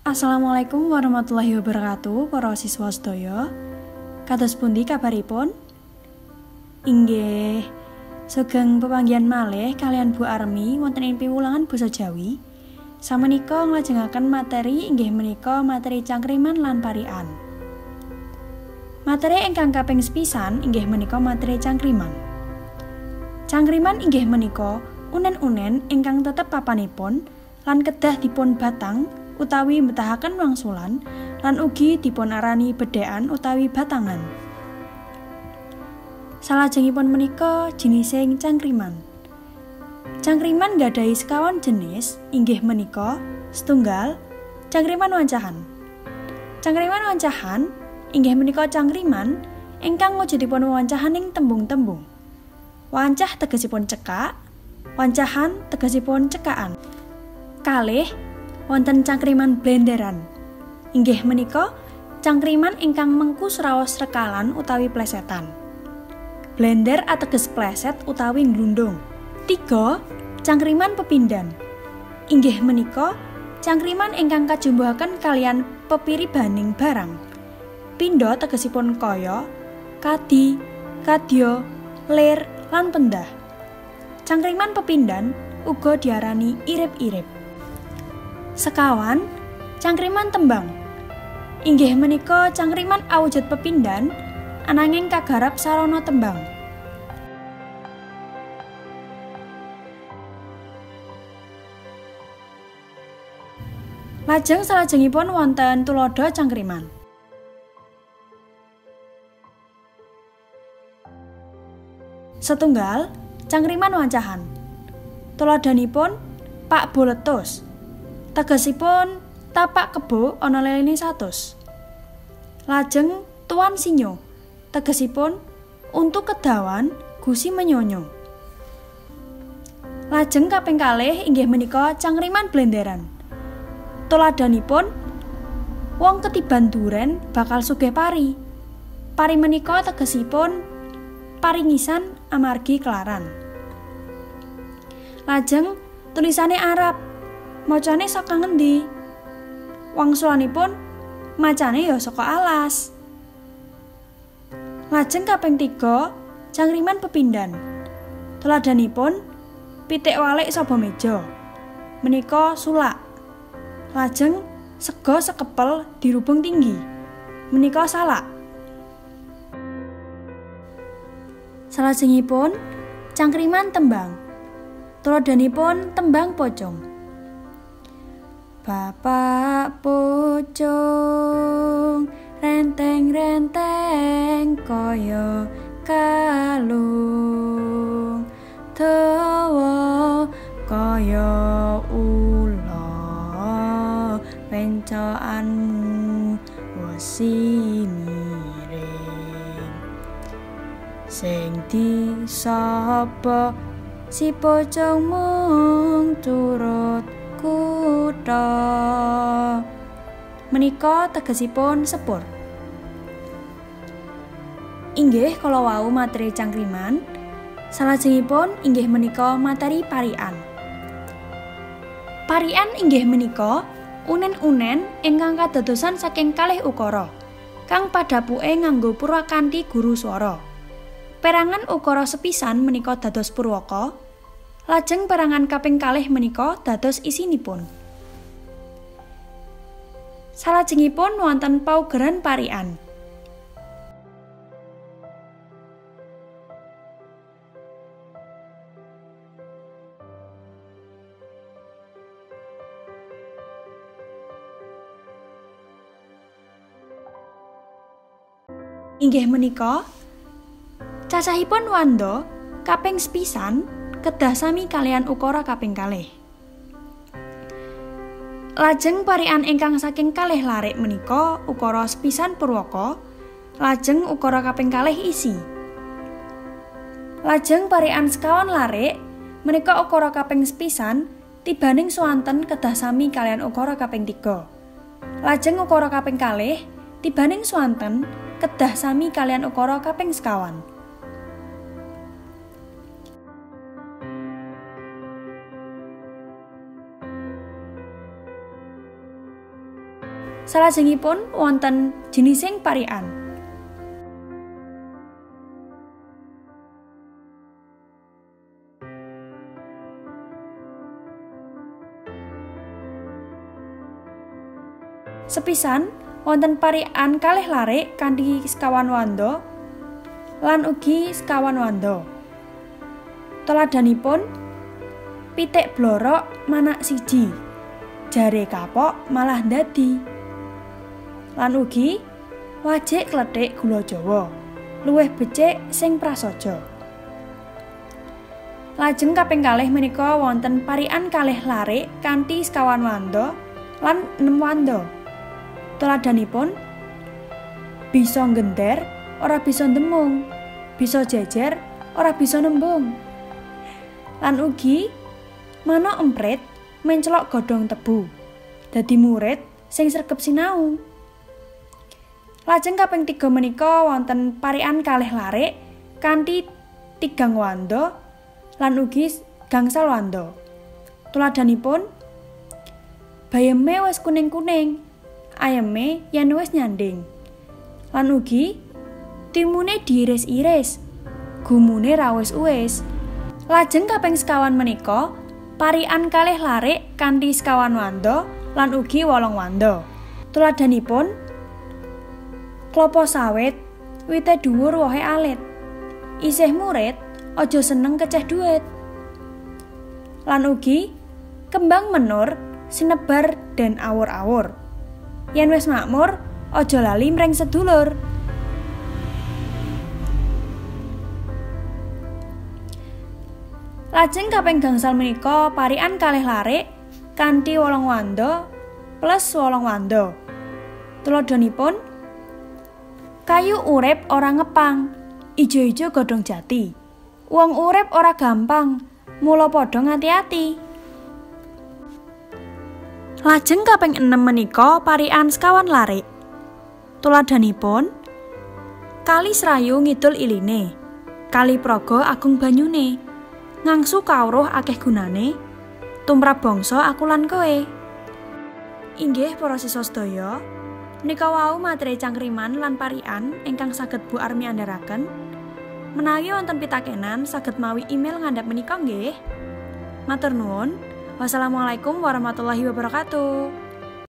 Assalamualaikum warahmatullahi wabarakatuh, para siswa sedaya. Kados pundi kabaripun? Inggih. Sugeng pepanggihan malih kaliyan Bu Armi wonten ing piwulangan basa Jawi. Samenika nglajengaken materi inggih menika materi cangkriman lan parikan. Materi ingkang kaping sepisan inggih menika materi cangkriman. Cangkriman inggih menika unen-unen ingkang tetep papanipun lan kedah dipun batang utawi mbetahaken wangsulan lan ugi dipun arani bedhekan utawi batangan. Salajengipun menika jinising cangkriman. Cangkriman nggadahi sekawan jenis inggih menika setunggal cangkriman wancahan. Cangkriman wancahan inggih menika cangkriman ingkang wujudipun wancahaning tembung-tembung. Wancah tegesipun cekak, wancahan tegesipun cekakan. Kalih wonten cangkriman blenderan. Inggih menika cangkriman ingkang mengku sraos rekalan utawi plesetan. Blender ateges pleset utawi nglundung. 3. Cangkriman pepindhan. Inggih menika cangkriman ingkang kajumbuhaken kaliyan pepiribaning barang. Pindha tegesipun kaya, kadi, kadya, lir, lan pendah. Cangkriman pepindhan uga diarani irip-irip. Sekawan, cangkriman tembang. Inggih menika cangkriman awujud pepindhan ananging kagarap sarana tembang. Lajeng salajengipun wonten tuladha cangkriman. Setunggal, cangkriman wancahan. Tuladhanipun Pak Boletus. Tegesipun tapak kebo ana lelene 100. Lajeng Tuan Sinyo. Tegesipun untu kedawan gusi menyonyo. Lajeng kaping kalih inggih menika cangkriman blenderan. Tuladhanipun wong ketiban duren bakal sugih pari. Pari menika tegesipun paringisan amargi kelaran. Lajeng tulisane Arab, macane saka ngendi? Wangsulanipun macane ya saka alas. Lajeng kaping 3, cangkriman pepindhan. Tuladhanipun pitik walik saba meja. Menika sulak. Lajeng sega sekepel dirubung tinggi. Menika salak. Salajengipun cangkriman tembang. Tuladhanipun tembang pocong. Bapak pocong renteng-renteng kaya kalung, dawa kaya ula, pencokanmu wesi miring. Sing disapa si pocong mung turut kutha. Menika tegesipun sepur. Inggih kala wau materi cangkriman. Salajengipun inggih menika materi parikan. Parikan inggih menika unen-unen ingkang kadadosan saking kalih ukara kang padhapuke nganggo purwakanthi guru swara. Perangan ukara sepisan menika dados purwaka, lajeng perangan kaping kalih menika dados isinipun. Salajengipun wonten paugeran parikan. Inggih menika cacahipun wanda kaping sepisan kedah sami kaliyan ukara kaping kalih. Lajeng parikan ingkang saking kalih larik menika ukara sepisan purwaka, lajeng ukara kaping kalih isi. Lajeng parikan sekawan larik menika ukara kaping sepisan tibaning swanten kedah sami kaliyan ukara kaping 3. Lajeng ukara kaping kalih tibaning swanten kedah sami kaliyan ukara kaping sekawan. Salajengipun wonten jenising parikan. Sepisan wonten parikan kalih larik kanthi sekawan wanda lan ugi sekawan wanda. Tuladhanipun pitik blorok manak siji, jare kapok malah ndadi. Lan ugi wajik klethik gula Jawa, luwih becik sing prasaja. Lajeng kaping kalih menika wonten parikan kalih larik kanthi sekawan wanda lan 6 wanda. Tuladhanipun bisa nggender ora bisa ndemung, bisa jejer ora bisa nembung. Lan ugi manuk emprit mencelok godhong tebu, dadi murid sing sregep sinau. Lajeng kaping 3 menika wonten parikan kalih larik kanthi 3 wanda lan ugi gangsal wanda. Tuladhanipun bayeme wis kuning-kuning, ayeme yen wis nyanding. Lan ugi timune diiris-iris, gumune ra wis-uwis. Lajeng kaping sekawan menika parikan kalih larik kanthi sekawan wanda lan ugi 8 wanda. Tuladhanipun klopo sawit wite dhuwur wohe alit, isih murid aja seneng keceh duit. Lan ugi kembang menur sinebar den awur-awur, yen wis makmur aja lali mring sedulur. Lajeng kaping gangsal menika parikan kalih larik kanthi 8 wanda plus 8 wanda. Tuladhanipun kayu urip ora ngepang, ijo-ijo godhong jati. Wong urip ora gampang, mula padha ngati-ati. Lajeng kaping 6 menika parikan sekawan larik. Tuladhanipun kali Serayu ngidul iline, kali Praga agung banyune, ngangsu kawruh akeh gunane, tumrap bangsa aku lan kowe. Inggih para siswa sedaya, menika wau materi cangkriman lan parikan ingkang saged Bu Armi andharaken. Menawi wonten pitakenan saged mawi email ngandhap menika nggih. Matur nuwun. Wassalamualaikum warahmatullahi wabarakatuh.